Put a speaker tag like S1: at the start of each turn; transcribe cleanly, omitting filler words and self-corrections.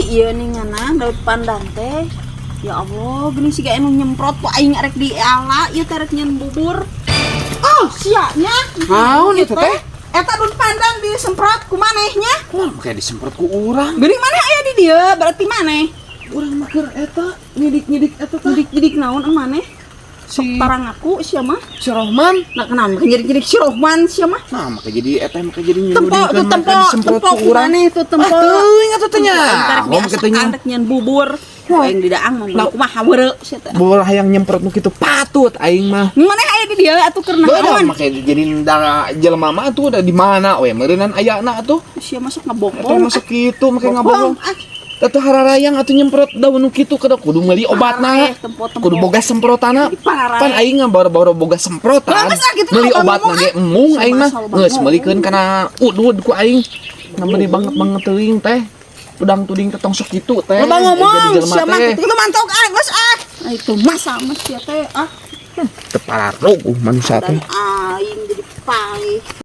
S1: Iya nih, ngana daun pandan teh. Ya Allah, gini sih anu nyemprot ku aing arek diala ieu teh, rek nyeun bubur. Oh, sia nya.
S2: Naon itu teh?
S1: Eta daun pandan disemprot ku maneh nya.
S2: Wah, kayak disemprot ku urang.
S1: Geuning maneh aya di dieu, berarti maneh.
S2: Urang mah keur eta nyidik-nyidik eta tah.
S1: Nyidik-nyidik naon maneh? Sok
S2: Si
S1: tarang aku sia mah.
S2: Si Rohman.
S1: Nah, kenapa nyidik-nyidik si Rohman sia mah?
S2: Nah, maka jadi eta maka jadi
S1: Tempo tuh, tempo,
S2: disemprot
S1: tempo
S2: ku
S1: ku
S2: urang.
S1: maneh tuh, tempo.
S2: Ah, teuing atuh teh nya.
S1: Tarik
S2: Ngomong kitu nya.
S1: diasakan rek nyeun bubur. Aing di daang mah kumaha weureu sia teh.
S2: Bola hayang nyemprot nu kitu patut aing mah.
S1: Maneh aya di dieu atuh keur
S2: Beda
S1: naon?
S2: Make jadi dara jelema mah atuh udah di mana we meureunnan ayana atuh.
S1: Sia masuk
S2: Eta
S1: ngebohong.
S2: masuk kitu make ngabohong.
S1: Ah.
S2: Teu hararayang atuh nyemprot daun nu kitu kada kudu meuli obatna.
S1: Parah, tempo-tempo.
S2: Kudu boga semprotana.
S1: Jadi parah.
S2: Pan aing mah baru-baru boga semprotan.
S1: Lah, geus ah, kitu
S2: Meuli
S1: loba
S2: obatna
S1: ngomong,
S2: ge
S1: ah.
S2: embung aing mah.
S1: Masa loba
S2: Geus
S1: ngomong.
S2: meulikeun kana udud ku aing. Nah, meuli banget banget teuing teh. Udang tuding teh tong sok kitu teh.
S1: Loba ngomong,
S2: Jadi jelema
S1: sia mah
S2: teh.
S1: kitu kitu mantok ah, geus ah. Ah, itu masa mah sia teh ah.
S2: Teu pararuguh manusia
S1: Dan
S2: teh.
S1: aing jadi paeh.